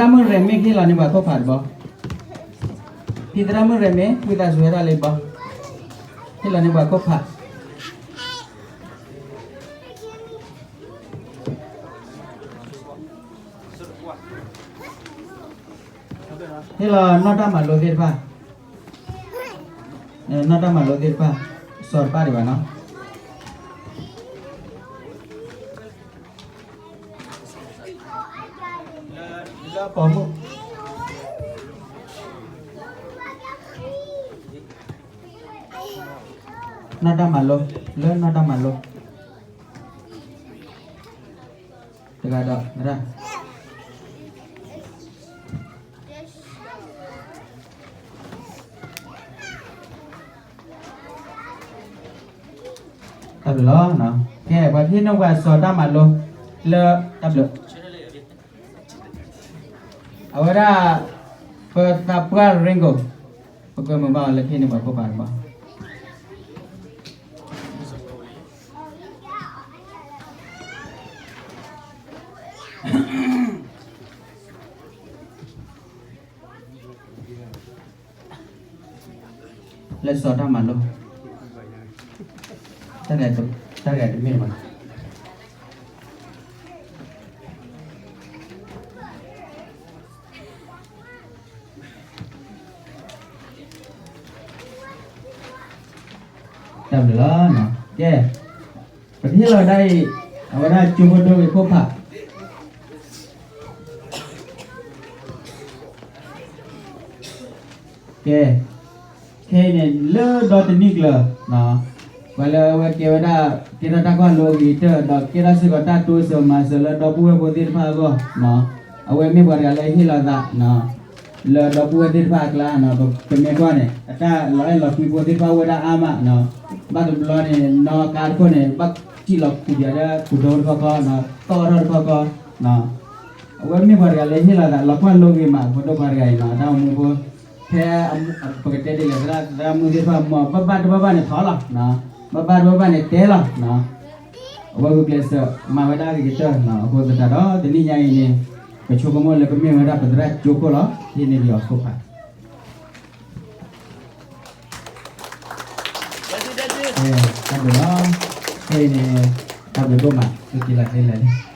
သရၣ်မုၣ်ရဲၣ်မ့ၢ်ဟ့ၣ်လီၤန့ၢ်ပှၤခိၣ်ဖးတဘီ, ဖံသရၣ်မုၣ်ရဲၣ်မ့ၢ် ဝံသးစူၤဝဲဒၣ်လၢဘီ, ဟ့ၣ်လီၤန့ၢ်ပှၤခိၣ်ဖး. ဟ့ၣ်လီၤနီၢ်တၢ်မၤလိသ့ၣ်တဖၣ်, နီၢ်တၢ်မၤလိသ့ၣ်တဖၣ်, စီၤတဖၣ်ဒံးဘၣ်နီၤ. လၢပိာ်မုၣ်, နီၢ်တၢ်မၤလိ, လၢနီၢ်တၢ်မၤလိ တဂၤဒီး တၢ်ဘျုးလီၤ. ကဲ ပှၤဟ့ၣ်နီၢ်ပှၤစီၤတၢ်မၤလိ လၢတၢ်ဘျုး, အဝဲဒၣ် ပသးပှၢ် Ringo, ပကမၤဘၣ်အီၤလၢဟ့ၣ်န့ၢ်ပှၤခိၣ်ဖးတဘီ. လၢစီၤတၢ်မၤလိ, တၢ်ဂၤတမ့ၢ်ဘၣ်. တၢ်ဘျုးလီၤ. ကဲ, ပတဟ့ၣ်လီၤဒၣ်အံၤ အဝဲဒၣ်ကၠိဖိဒိဂ့ၤခိၣ်ဖး. ကဲ, ခဲအံၤန့ၣ် လၢဒီတနံၣ်ကျၢၤ, ပှၤလၢအဝဲကဲဝဲဒၣ် ကဲထီၣ်တၢ်ကွၢ်လိအဂ့ၤကတၢၢ် ဒီးကဲထီၣ်စ့ၢ်ကီးတၢ်တိစၢၤမၤစၢၤလၢဒီပုၢ်ဝဲၢ်ဖိသ့ၣ်တဖၣ်အဂီၢ်, အဝဲမ့ၢ်ပှၤတဂၤလၢဟ့ၣ်လီၤသး လၢဒီပုၢ်ဝဲၢ်သ့ၣ်တဖၣ်အကျါ, ပမ့ၢ်ကွၢ်န့ၣ် အတၢ်လီၤအဲၣ်လီၤကွံဖိသ့ၣ်တဖၣ်အိၣ်ဝဲဒၣ်အါမး, ဘၣ်တဘျီန့ၣ် နီၢ်ကါတခိၣ်န့ၣ် ဘၣ်စံၣ်လီၤခူးဒံးဒီး ခူးဒိတခီခီ, သီၣ်ထီၣ်တခီခီ, အဝဲမ့ၢ်ပှၤတဂၤလၢဟ့ၣ်လီၤသး လီၤကွၢ်လိဂ့ၤမး ဖိဒိၣ်ခွါတဂၤအံၤနီၤ, တၢ်အိၣ်မူဖိ, ဖဲပကတဲဒ်လဲၣ် သရၣ်မုၣ်သ့ၣ်တဖၣ်မ့ၢ် ဘၣ်ဘၣ်တဘၣ်ဘၣ်န့ၣ်ထီၣ်လီၤ, ဘၣ်ဘၣ်တဘၣ်ဘၣ်န့ၣ်တဲလီၤ, အဝဲဂုာ်ကျဲးစၢးမၤဝဲဒၣ်ဂ့ၤကတၢၢ်နီၤ, အဃိသတးဒီး တနံၣ်ညါအံၤန့ၣ် ပဆိကမိၣ်လၢကမ့ၢ်ဝဲဒၣ်ပသရၣ်ကၠိခိၣ်လီၤ, ဟ့ၣ်န့ၢ်ပယီၤခိၣ်ဖး တၢ်ဘျုးလီၤ, ဖဲအံၤန့ၣ် တၢ်ဘျုးဒိၣ်မး သုက့ၤလီၤဖဲလဲၣ်န့ၣ်